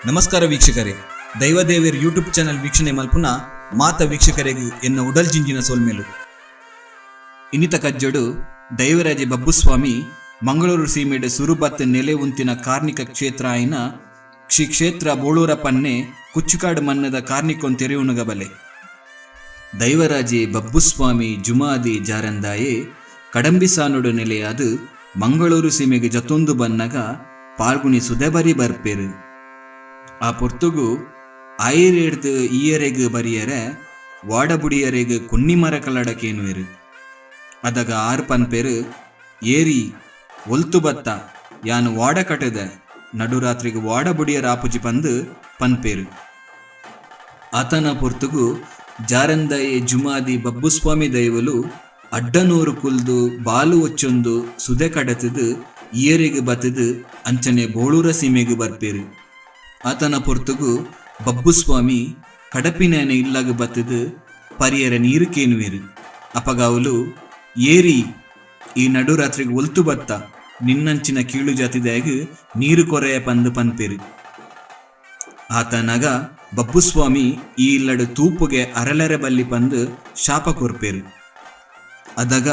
ನಮಸ್ಕಾರ ವೀಕ್ಷಕರೇ, ದೈವದೇವೆರ್ YouTube channel ವೀಕ್ಷಣೆ ಮಲ್ಪುನ ಮಾತ ವೀಕ್ಷಕರೆಗ್ ಎನ್ನ ಉಡಲ್ ಜಿಂಜಿನ ಸೊಲ್ಮೆಲು. ಇನಿತ ಕಜ್ಜೊಡು ದೈವರಾಜೆ ಬಬ್ಬುಸ್ವಾಮಿ ಮಂಗಳೂರು ಸೀಮೆಡ್ ಸುರು ಬತ್ತ್ ನೆಲೆ ಉಂತಿನ ಕಾರ್ನಿಕ ಕ್ಷೇತ್ರ ಆಯಿನ ಶ್ರೀ ಕ್ಷೇತ್ರ ಬೋಳೂರ ಪನ್ನೆ ಕುಚ್ಚುಕಾಡು ಮಣ್ಣದ ಕಾರ್ನಿಕೊನ್ ತೆರೆಯುನುಗ ಬಲೆ. ದೈವರಾಜೆ ಬಬ್ಬುಸ್ವಾಮಿ ಜುಮಾದಿ ಜಾರಂದಾಯೆ ಕಡಂಬಿಸಾನುಡು ನೆಲೆಯಾದ್ ಮಂಗಳೂರು ಸೀಮೆಗ್ ಜತ್ತೊಂದು ಬನ್ನಗ ಪಾಲ್ಗುಣಿ ಸುದೆಬರಿ ಬರ್ಪೆರ್. ಆ ಪೊರ್ತುಗು ಆಯಿರೇಡ್ದ್ ಈಯರೆಗ್ ಬರಿಯರೆ ವಾಡಬುಡಿಯರೆಗ್ ಕುನ್ನಿಮರ ಕಲಡ ಕೇನುವೆರ್. ಅದಗ ಆರ್ ಪನ್ಪೆರ್ ಏರಿ ಒಲ್ತು ಬತ್ತ ಯಾನ್ ವಾಡ ಕಟುದೆ ನಡುರಾತ್ರಿಗ್ ವಾಡ ಬುಡಿಯರ ಆಪುಜಿ ಪಂದ್ ಪನ್ಪೆರ್. ಆತನ ಪೊರ್ತುಗು ಜಾರಂದಾಯೆ ಜುಮಾದಿ ಬಬ್ಬುಸ್ವಾಮಿ ದೈವೊಲು ಅಡ್ಡನೂರು ಕುಲ್ದು ಬಾಲು ಒಚ್ಚೊಂದು ಸುದೆ ಕಡತ್ದ್ ಇಯರೆಗ್ ಬತ್ತ್ದ್ ಅಂಚನೆ ಬೋಳೂರ ಸೀಮೆಗ್ ಬರ್ಪೆರ್. ಆತನ ಪೊರ್ತುಗು ಬಬ್ಬುಸ್ವಾಮಿ ಕಡಪಿನಾಯನ ಇಲ್ಲಗ್ ಬತ್ತ್ದ್ ಪರಿಯರೆ ನೀರ್ ಕೇನುವೆರ್. ಅಪಗ ಅವುಲು ಏರಿ ಈ ನಡುರಾತ್ರಿಗ್ ಒಲ್ತು ಬತ್ತ ನಿನ್ನಂಚಿನ ಕೀಳು ಜಾತಿದಾಯಗ್ ನೀರ್ ಕೊರೆಯ ಪಂದ್ ಪನ್ಪೆರ್. ಆತನಗ ಬಬ್ಬುಸ್ವಾಮಿ ಈ ಇಲ್ಲಡ್ ತೂಪುಗೆ ಅರಲೆರೆ ಬಲ್ಲಿ ಪಂದ್ ಶಾಪ ಕೊರ್ಪೆರ್. ಅದಗ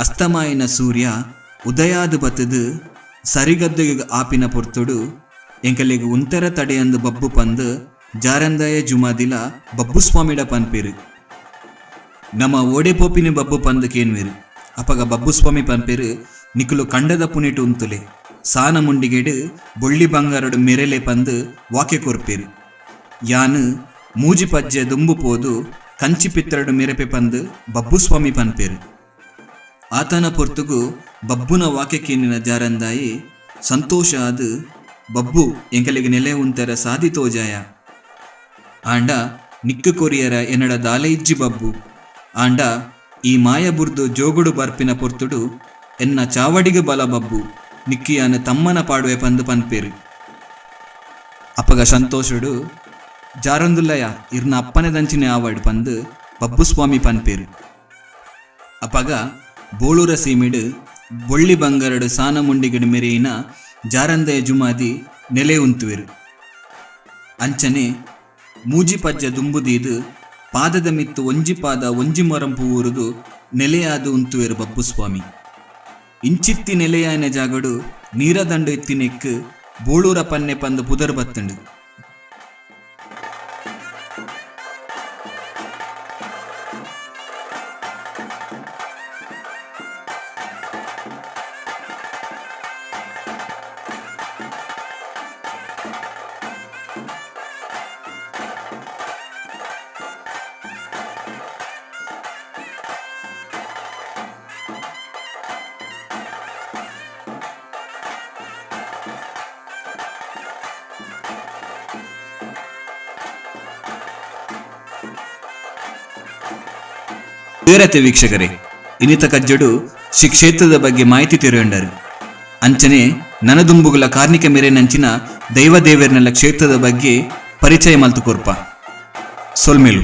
ಅಸ್ತಮಾಯಿನ ಸೂರ್ಯ ಉದಯಾದ್ ಬತ್ತ್ದ್ ಸರಿಗದ್ದೆಗ್ ಆಪಿನ ಪೊರ್ತುಡು ಎಂಕಲೆಗ್ ಉಂತೆರ ತಡೆಯಂದ್ ಬಬ್ಬು ಪಂದ್ ಜಾರಂದಾಯ ಜುಮಾದಿಲ ಬಬ್ಬುಸ್ವಾಮಿಡ ಪನ್ಪೆರ್. ನಮ ಓಡೆ ಪೋಪಿನಿ ಬಬ್ಬು ಪಂದ್ ಕೇನುವೆರ್. ಅಪಗ ಬಬ್ಬುಸ್ವಾಮಿ ಪನ್ಪೆರ್ ನಿಕುಲು ಕಂಡದ ಪುನಿಟ್ ಉಂತುಲೆ ಸಾನ ಮುಂಡಿಗೆಡ್ ಬೊಳ್ಳಿ ಬಂಗಾರಡ್ ಮೆರೆಲೆ ಪಂದ್ ವಾಕ್ಯ ಕೊರ್ಪೆರ್. ಯಾನ್ ಮೂಜಿ ಪಜ್ಜೆ ದುಂಬು ಪೋದು ಕಂಚಿ ಪಿತ್ತರಡ್ ಮೆರೆಪೆ ಪಂದ್ ಬಬ್ಬುಸ್ವಾಮಿ ಪನ್ಪೆರ್. ಆತನ ಪೊರ್ತುಗು ಬಬ್ಬುನ ವಾಕ್ಯ ಕೇನಿನ ಜಾರಂದಾಯೆ ಸಂತೋಷ ಆದ್ ಬಬ್ಬು ಎಂಕಲೆಗ್ ನೆಲೆ ಉಂತೆರ ಸಾದಿ ತೋಜಾಯ. ಆಂಡ ನಿಕ್ಕ್ ಕೊರಿಯರ ಎನಡ ದಾಲ ಇಜ್ಜಿ ಬಬ್ಬು. ಆಂಡ ಈ ಮಾಯ ಬುರ್ದು ಜೋಗುಡು ಬರ್ಪಿನ ಪೊರ್ತುಡು ಎನ್ನ ಚಾವಡಿಗ್ ಬಲ ಬಬ್ಬು ನಿಕ್ಕ್ ಯಾನ್ ತಮ್ಮನ ಪಾಡುವೆ ಪಂದ್ ಪನ್ಪೆರ್. ಅಪಗ ಸಂತೋಷಡ್ ಜಾರೊಂದುಲ್ಲಯ ಇರ್ನ ಅಪ್ಪನೆದಂಚಿನೆ ಆವಡ್ ಪಂದ್ ಬಬ್ಬುಸ್ವಾಮಿ ಪನ್ಪೆರ್. ಅಪಗ ಬೋಳೂರ ಸೀಮೆಡ್ ಬೊಳ್ಳಿ ಬಂಗಾರಡ್ ಸಾನ ಮುಂಡಿಗೆಡ್ ಮೆರೆಯಿನ ಜಾರಂದಯ ಜುಮಾದಿ ನೆಲೆ ಉಂತುವೆರ್. ಅಂಚನೆ ಮೂಜಿ ಪಜ್ಜೆ ದುಂಬು ದೀದ್ ಪಾದದ ಮಿತ್ತ್ ಒಂಜಿ ಪಾದ ಒಂಜಿ ಮೊರಂಪು ಊರುದು ನೆಲೆಯಾದ್ ಉಂತುವೆರ್ ಬಬ್ಬುಸ್ವಾಮಿ. ಇಂಚಿತ್ತಿ ನೆಲೆಯಾಯಿನ ಜಾಗಡ್ ನೀರದಂಡು ಇತ್ತಿನೆಕ್ಕ್ ಬೋಳೂರ ಪನ್ನೆ ಪಂದ್ ಪುದರ್ ಬತ್ತ್ಂಡ್. ತೇರತೆ ವೀಕ್ಷಕರೇ, ಇನಿತ ಕಜ್ಜಡು ಶ್ರೀ ಕ್ಷೇತ್ರದ ಬಗ್ಗೆ ಮಾಹಿತಿ ತೆರೆಯೊಂಡರು. ಅಂಚನೆ ನನದುಂಬುಗುಲ ಕಾರ್ನಿಕ ಮೇರೆನಂಚಿನ ದೈವ ದೇವೆರ್ನೆಲ್ಲ ಕ್ಷೇತ್ರದ ಬಗ್ಗೆ ಪರಿಚಯ ಮಲ್ತು ಕೊರ್ಪ. ಸೊಲ್ಮೆಲು.